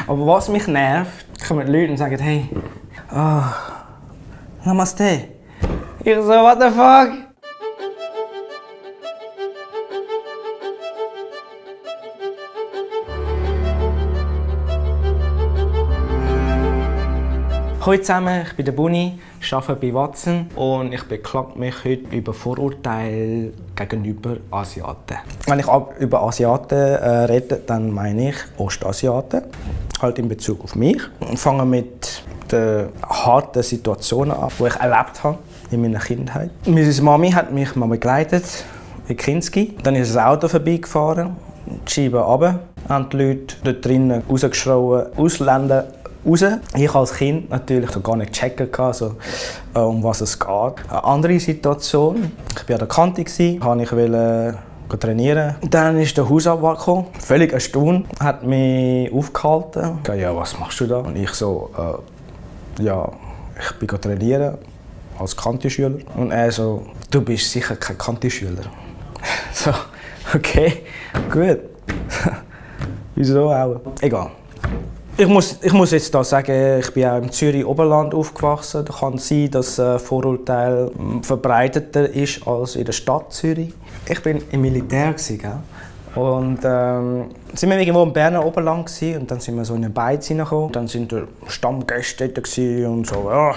Aber was mich nervt, kommen Leute und sagen, hey, Namaste. Ich so, what the fuck? Hallo zusammen, ich bin der Buni, arbeite bei Watson und ich beklage mich heute über Vorurteile gegenüber Asiaten. Wenn ich über Asiaten rede, dann meine ich Ostasiaten, halt in Bezug auf mich. Ich fange mit den harten Situationen an, die ich erlebt habe in meiner Kindheit. Meine Mami hat mich mal begleitet in Kinski. Dann ist ein Auto vorbeigefahren, die Scheibe runter, haben die Leute dort drinnen rausgeschrien, Ausländer raus. Ich als Kind natürlich so gar nicht checken, also, um was es geht. Eine andere Situation, ich war an der Kante, wollte trainieren. Dann ist der Hausabwart gekommen, völlig erstaunt, hat mich aufgehalten. Ja, was machst du da? Und ich so, ja, ich bin trainieren als Kanti-Schüler. Und er so, du bist sicher kein Kanti-Schüler. So, okay, gut. Wieso auch? Egal. Ich muss jetzt da sagen, ich bin auch im Zürich-Oberland aufgewachsen. Da kann es sein, dass Vorurteil verbreiteter ist als in der Stadt Zürich. Ich war im Militär, gell? Und sind wir irgendwo im Berner Oberland und dann sind wir so in eine Beiz hineingekommen. Dann sind da Stammgäste dort und so, ja,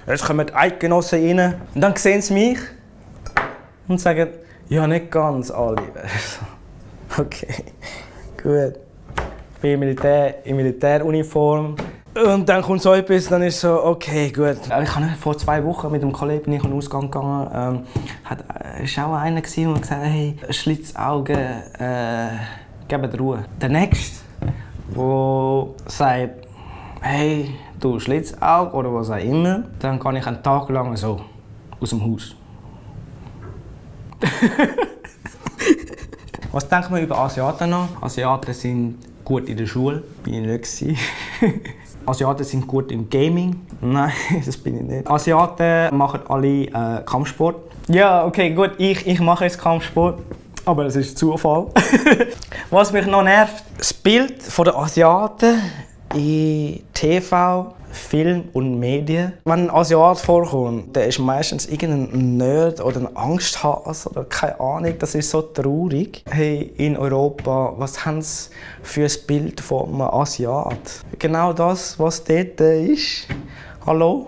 jetzt kommen die Eidgenossen rein. Und dann sehen sie mich und sagen, ja, nicht ganz alle. Okay, gut. Ich bin in Militäruniform. Und dann kommt so etwas, dann ist so, okay, gut. Ich habe vor 2 Wochen mit einem Kollegen in den Ausgang gegangen. War auch einer, der gesagt hat, hey, Schlitzaugen, gebt Ruhe. Der nächste, der sagt, hey, du Schlitzauge oder was auch immer, dann kann ich einen Tag lang so aus dem Haus. Was denkt man über Asiaten noch? Asiaten sind gut in der Schule, bin ich nicht. Asiaten sind gut im Gaming. Nein, das bin ich nicht. Asiaten machen alle Kampfsport. Ja, okay, gut, ich mache jetzt Kampfsport. Aber das ist Zufall. Was mich noch nervt, das Bild der Asiaten in TV, Film und Medien. Wenn ein Asiat vorkommt, dann ist meistens irgendein Nerd oder ein Angsthase oder keine Ahnung. Das ist so traurig. Hey, in Europa, was haben sie für ein Bild von einem Asiat? Genau das, was dort ist. Hallo?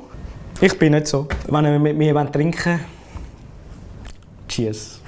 Ich bin nicht so. Wenn ihr mit mir trinken wollt, cheers.